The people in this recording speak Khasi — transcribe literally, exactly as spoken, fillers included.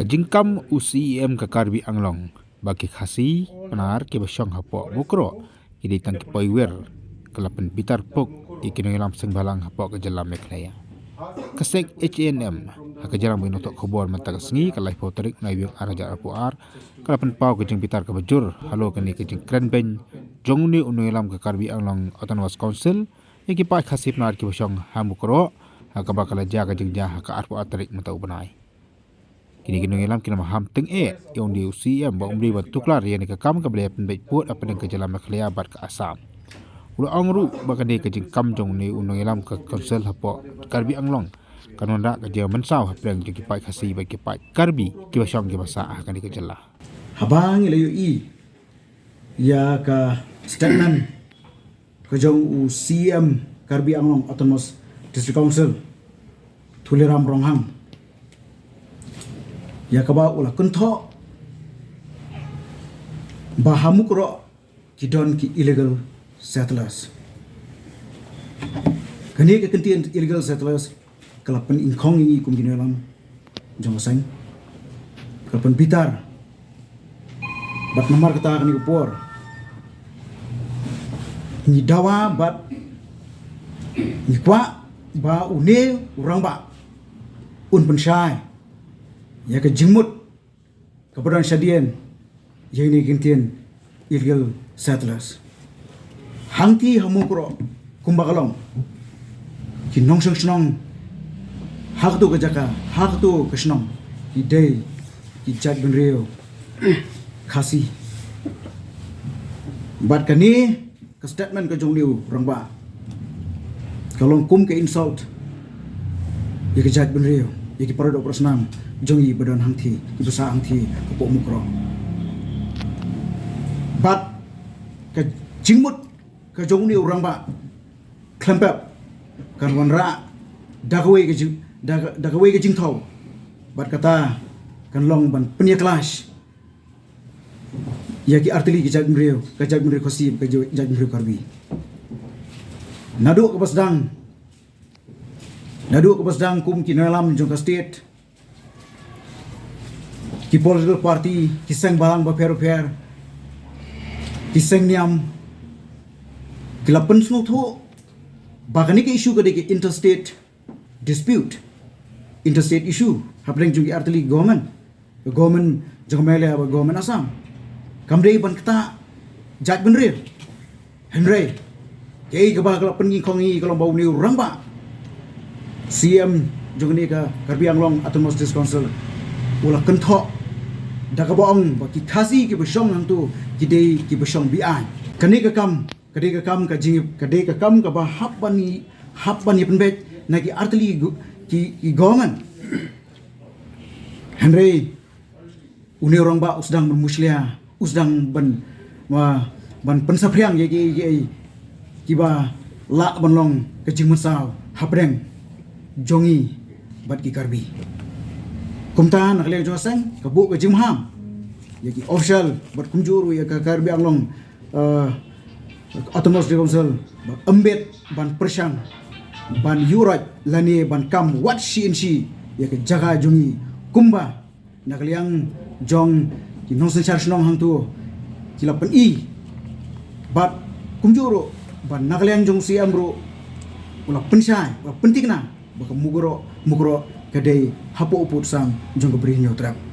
Ka jingkam u C E M ka Karbi Anglong ba ki Khasi Pnar kiba shong hapoh Mukroh ki dei tang ki poiwer, ka la pynbitar puk ïa ki nongïalam sengbalang hapoh ka jylla Meghalaya. Ka seng H A N M ha ka jrang ba ïa nongthoh khubor mynta ka sngi ka laiphew tarik Naiwieng ar hajar arphew ar ka la pynpaw ka jingbitar kaba jur halor kane ka jingkren beiñ jong une u nongïalam ka Karbi Anglong Autonomous Council ïa ki paid Khasi Pnar kiba shong ha Mukroh, ha kaba ka la jia ka jingjia ha ka arphew ar tarik mynta u bnai. Kine ki nongïalam ki la maham tyngeh ïa une u C E M ba um dei ban tuklar ïa kane ka kam kaba la ïa pynbeit pud hapdeng ka jylla Meghalaya bad ka Assam. U la ong ruh ba kane ka jingkam jong une u nongïalam ka Council hapoh Karbi Anglong kan wanrah ka jingmynsaw hapdeng jong ki paid Khasi bad ki paid Karbi kiba shong kiba sah ha kane ka jylla. Haba ngi la ïohi ïa ka statement ka jong u C E M Karbi Anglong Autonomous District Council, Tuliram Ronghang, ïa kaba u la kynthoh ba ha Mukroh ki don ki illegal settlers. Kane ka kyntien illegal settlers ka la pynïngkhong ïa ngi kum ki nongïalam jong ka seng, ka la pynbitar. Bad namar kata kane ka por ngi dawa bad ngi kwah ba une u rangbah un pynshai ïa ka jingmut kaba don shadien ïa kine ki kyntien illegal settlers. Hangtei ha Mukroh kumba ka long, ki nongshong shnong ha kato ka jaka, ha kato ka shnong, ki dei ki jaitbynriew Khasi. Bad kane ka statement ka jong une u rangbah ka long kum ka insult ïa ka jaitbynriew, ïa ki paradoh parasnam jong ngi ba don hangtei, kiba sah hangtei hapoh Mukroh. Bad ka jingmut ka jong une u rangbah khlem pep kan wanrah da kawei ka jing, da, da kawei ka jingthaw. Bad kata kan long ban pynïakhlad ïa ki artylli ki jaitbynriew, ka jaitbynriew Khasi, ka jai-, jaitbynriew Karbi. Naduh kaba sdang, naduh kaba sdang kum ki nongïalam jong ka state, ki political party, ki seng balang bapher bapher, ki seng niam, ki la pynsngewthuh ba kane ka issue ka dei ka interstate dispute, interstate issue hapdeng jong ki artylli government, government jong Meghalaya bad government Assam. Kam dei ban ktah jaitbynriew. Hynrei kaei kaba ka la pynïngkhong ïa ngi ka long ba une u rangbah C E M jong kane ka Karbi Anglong Autonomous District Council u la kynthoh da kaba ong ba ki Khasi kiba shong hangto ki dei kiba shong be-aiñ. Kane ka kam, ka dei ka kam ka jing, ka dei ka kam kaba hap ban ïa, hap ban ïa pynbeit na ki artylli gu-, ki, ki government. Hynrei une u rangbah u sdang ban mushlia, u sdang ban, wa, ban pynsaphriang ïa ki, ïa ki, kiba lah ban long ka jingmynsaw hapdeng jong ngi bad ki Karbi. Kumta na ka liang jong ka seng ka buh ka jingmaham ïa ki official bad kumjuh ruh ïa ka Karbi Anglong, eh, Autonomous District Council ba ym bit ban pyrshang ban ïuhroit lane ban kam wat shi inshi ïa ka jaka jong ngi, kumba na ka liang jong ki nongsynshar shnong hangto ki la pyni. Bad kumjuh ruh ba na ka liang jong C E M ruh u la pynshai, u la pynthikna ba ka Mukroh, Mukroh ka dei hapoh u pud sam jong ka Bri Hynñiewtrep.